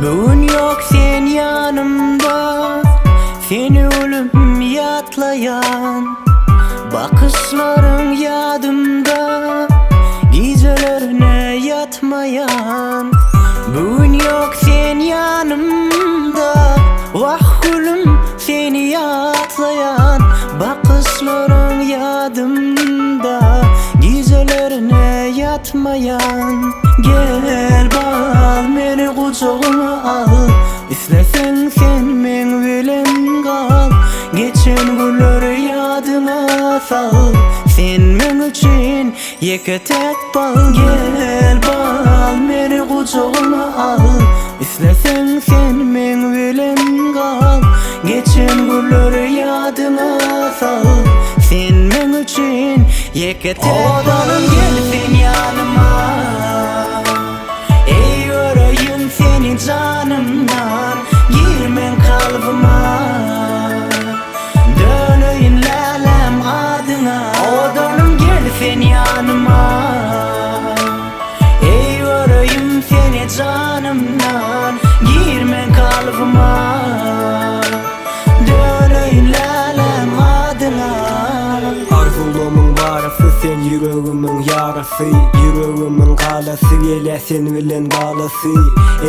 Bu gün yok sen yanımda Seni ölüm yatlayan Bakışların yadımda Gecelerine yatmayan Bugün yok sen yanımda Vah gülüm seni yatlayan Bakışların yadımda Gecelerine yatmayan Gel bal meni kucağına al İstesen sen men bilen kal Geçen günleri yadıma sal Sen men için yeke tek bal Gel bal meni kucağına al İstesen sen men bilen kal Geçen günleri yadıma sal Sen men için yeke tek Odanım gel sen yanıma Ey göreyim seni canımdan Girmen kalbıma Döneyim lalem adına Odanım gel sen yanıma Ey göreyim seni canımdan Girmen kalbıma Döneyim lalem adına Arzulamyň barysy sen ýüregimiň ýarasy Ýüregimiň galasy gelýä sen bilen balasy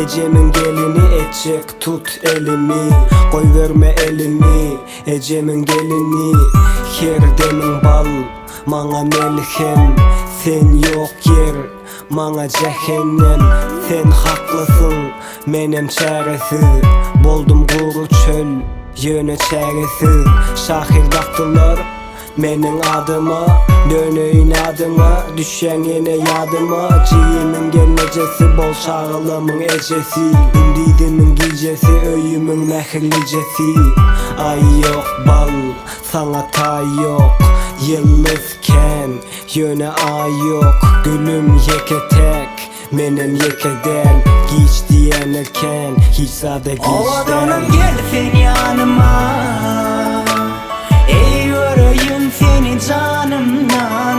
Ejemiň gelini etjek tut elimi Goýberme elimi Ejemiň gelini Her demiň bal maňa melhem Sen ýok ýer maňa jähennem Sen haklysyň menem çäresiz Boldum gury çöl ýöne çägesiz Şahyr dakdylar meniň adyma Döneýin adyňa düşýäň ýene ýadyma Jigimiň gelnejesi bol çagalamyň ejesi Gündizimiň gijesi öýümiň mähirlijesi Aý ýok bal saňa taý ýok Ýyldyz kän ýöne aý ýok Gülüm ýeke tek menem ýeke däl Giç diýenler kän hiç zada giç Odanım däl gel sen yanıma Ey göreyim seni canımdan.